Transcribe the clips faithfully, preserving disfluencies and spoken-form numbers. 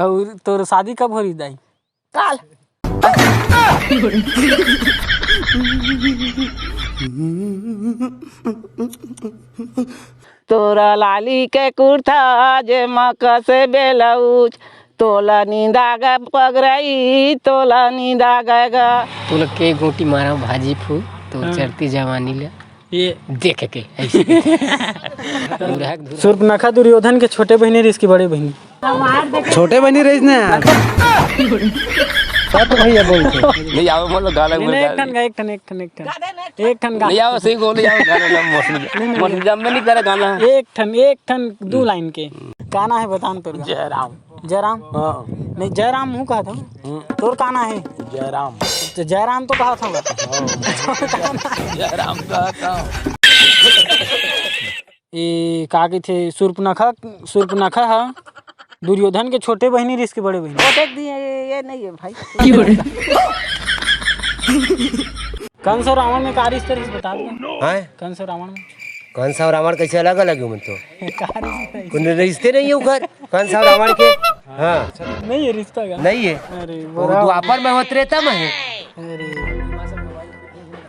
अउ तोर शादी कब हो रही दाई? काल। तोरा लाली के कुर्ता, जेमा कसे ब्लाउज, तोला नींद आ गे पगरई, तोला नींद आ गे गा। तोला के गोटी मारा भाजी फूल, तोर हाँ। चढ़ती जवानी ले। ये देख के ऐसे। सूर्पनखा दुर्योधन के छोटे बहिनी रिहिस कि बड़े बहिनी? छोटे बहिनी रहिस ना। बात तो भैया बोल के। नहीं आवे, बोलो गाना नहीं, बोल नहीं, एक गाना। ठन गा, एक ठन, एक ठन, एक ठन। एक ठन गा। नहीं आवे, सही बोल, नहीं आवे, गाना ना, मौसम, नहीं, नहीं, मौसम नहीं। जब में नहीं करे गाना। एक ठन, एक ठन, दू लाइन के। गाना है, बतान तोर गा। जयराम। जयराम? हाँ। नहीं, जयराम हूँ कहा था। हम्म। तोर का ना है? जयराम। तो जयराम तो कहा था। हाँ। जयराम कहा था। ए, का कहिथे, सूर्पनखा, सूर्पनखा ह दुर्योधन के छोटे बहिनी रिहिस कि बड़े बहिनी? छोटे दी, ये, ये नहीं है भाई। कंस अउ रावण में का रिश्ता रिहिस, बता दे। हैं? कंस अउ रावण में। कंस अउ रावण कैसे अलग अलग हो मन तो? का रिश्ता है? कोनो रिश्ते नहीं है उकर, कंस अउ रावण के। हाँ। नहीं है रिश्ता का? नहीं है। अरे, वो बड़ा द्वापर में हो, त्रेता में है। अरे,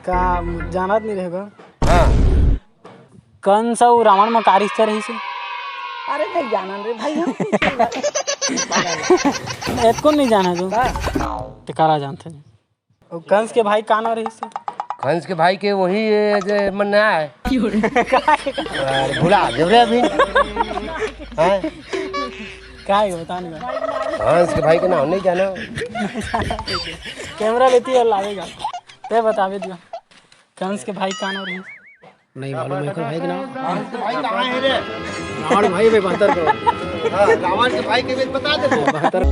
का जानत नहीं रहेगा? हाँ। कंस अउ रावण म का रिश्ता रहिस हे? अरे नहीं जानन रे भाई हम। एतको नहीं जाना जो। का? ते काला जानथे। अउ कंस के भाई का नाम रहिस हे? कंस के भाई के वही ये जे मन ना आए। अरे भुला गए रे अभी। हैं? का है बता नहीं। कंस के भाई के नाम नहीं जाना। कैमरा लेती है लावेगा। ते बतावे दिया। कंस के भाई का नाम रहिस? नहीं मालूम है भाई के नाम। रावण के भाई कहाँ है रे? रावण भाई में बहत्तर करोड़। हाँ, रावण के भाई के बीच बता दे। बहत्तर।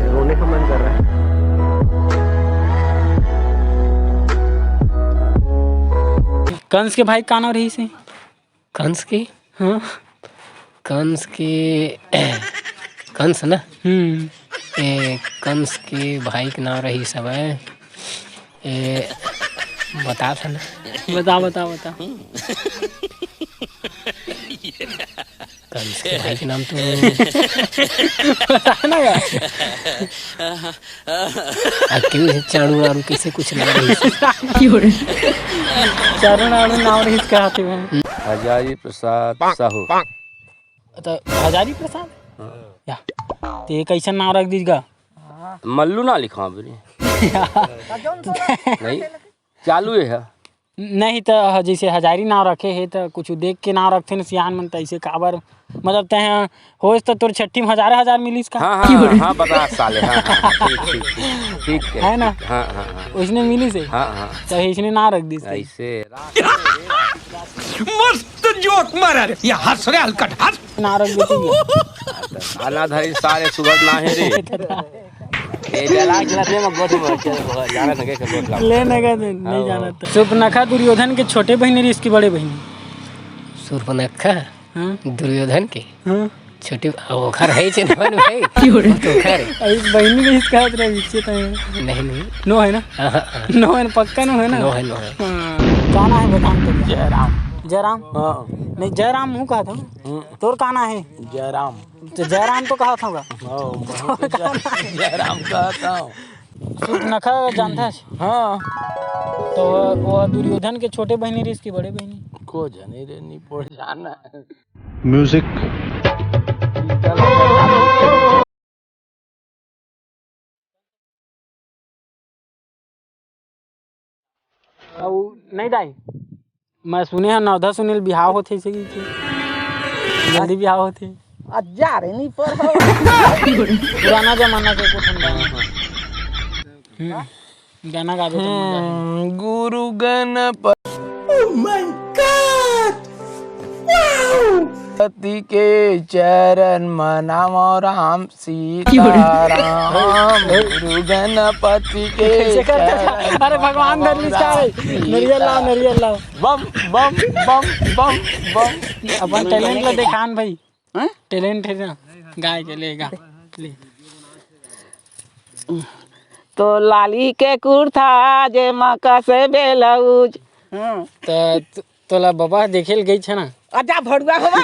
रोने का मन कर रहा है। कंस के भाई का नाम रहिस हे? कंस के? हाँ। कंस के, कंस ना? हम्म। ए, कंस के भाई के नाम रहिस हवय। ए, बता था ना। बता, बता, बता। कंस के भाई के नाम तो बता ना यार। आ, क्यों है? चाणू नाड़ू कैसे कुछ नाम रहिस? चाणू नाड़ू नाम रहिस कहा थे मैं। हजारी प्रसाद साहू। तो हजारी प्रसाद? हाँ। या। ते कैसन नाम रख दीस गा? मल्लू ना लिखा बोले। नहीं, चालू है। नहीं तो ह-, जैसे हजारी नाम रखे हे तो कुछ देख के नाम रखथे न सियान मन, तो ऐसे काबर, मतलब, तैं होइस तो तोर छट्ठी में हजार हजार मिलिस का? हाँ, हाँ, हाँ, हाँ, बता साले, हाँ, हाँ, हाँ, ठीक, ठीक, ठीक, ठीक है, है ना? ठीक, हाँ, हाँ, हाँ। उसने मिलिस हे? हाँ, हाँ। तो इसने नाम रख दीस हे। ऐसे मस्त जोक मारा रे, ये हंस रे हलकट, हंस। नाम रख देती है। साला धरी साले सुबह ना है रे। ए, जला के रखने में गोठ में चल, जाना नगे के गोठ लाओ। ले नगे दे, नहीं हाँ, जाना हाँ। तो। सूर्पनखा दुर्योधन के छोटे बहिनी रिहिस कि बड़े बहिनी? सूर्पनखा? हाँ। दुर्योधन के? हाँ। छोटे, ओखर है चेतवन भाई। क्यों रे? वो तो ओखर है। अभी बहिनी रिहिस कहत रहे, बीचे तो है। नहीं, नहीं। नो है ना? हाँ, हाँ, हाँ। नो है ना, पक्का नो है ना? नो है, नो है। हाँ। गाना है बतान तो। जयराम। जयराम? हाँ। नहीं, जयराम हूँ कहा था। हम्म। तोर का नाम है? जयराम। तो जयराम तो कहा था होगा। हाँ, तो जयराम कहा था। सूर्पनखा जानता है? हाँ। तो वो, वो दुर्योधन के छोटे बहिनी रिहिस कि बड़े बहिनी? को जाने रे, नहीं पड़ जाना। म्यूजिक। अउ नहीं दाई, मैं सुने हंव नवधा सुनील बिहाव होथे इसे कि, कि जल्दी बिहाव होथे। आ जा रे, नहीं पर हो। पुराना जमाना के कुछ हम गाना। हम्म, गाना गाबे तो मजा आही। हम्म, गुरु Ganpati. Oh my God! Wow! पति के चरण मनावो राम सीताराम, गुरु गणपति के कैसे करता था? चरण अरे भगवान धर लिखा है। सीताराम। नरियल लाओ, नरियल लाओ। Bomb, bomb, bomb, bomb, bomb. अपन talent ला देखान भाई। हैं? Talent है ना, गाय के ले गा, ले। तो लाली के कुर्ता, जेमा कसे ब्लाउज। हाँ। त-, त-, तोला बबा देखे ल गई छे ना? अजा भड़ुआ होवा।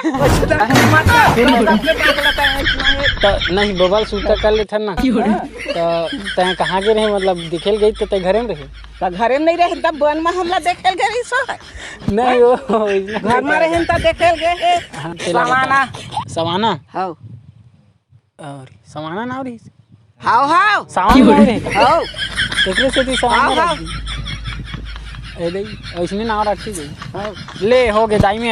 त नहीं, बबल सुता कर लेथन ना। त तैं कहाँ गे रहे? मतलब, देखे ल गई त तैं घरे में रहे? त घरे में नहीं रहे, तब बन में हमला देखे ल गए रही सो है। नहीं, वो, वो इसने घर में रहे त देखे ल गए हे। हाँ, तेला सवाना। बता। सवाना? हाँ। और सवाना नाव रही? हाव, हाव। सावन नाव रही? हाव। एकरे सेती सवाना हाव, हाव। रख दी। ए दई, ऐसने नाव रखी गई। हाव। ले, हो गए, दाई में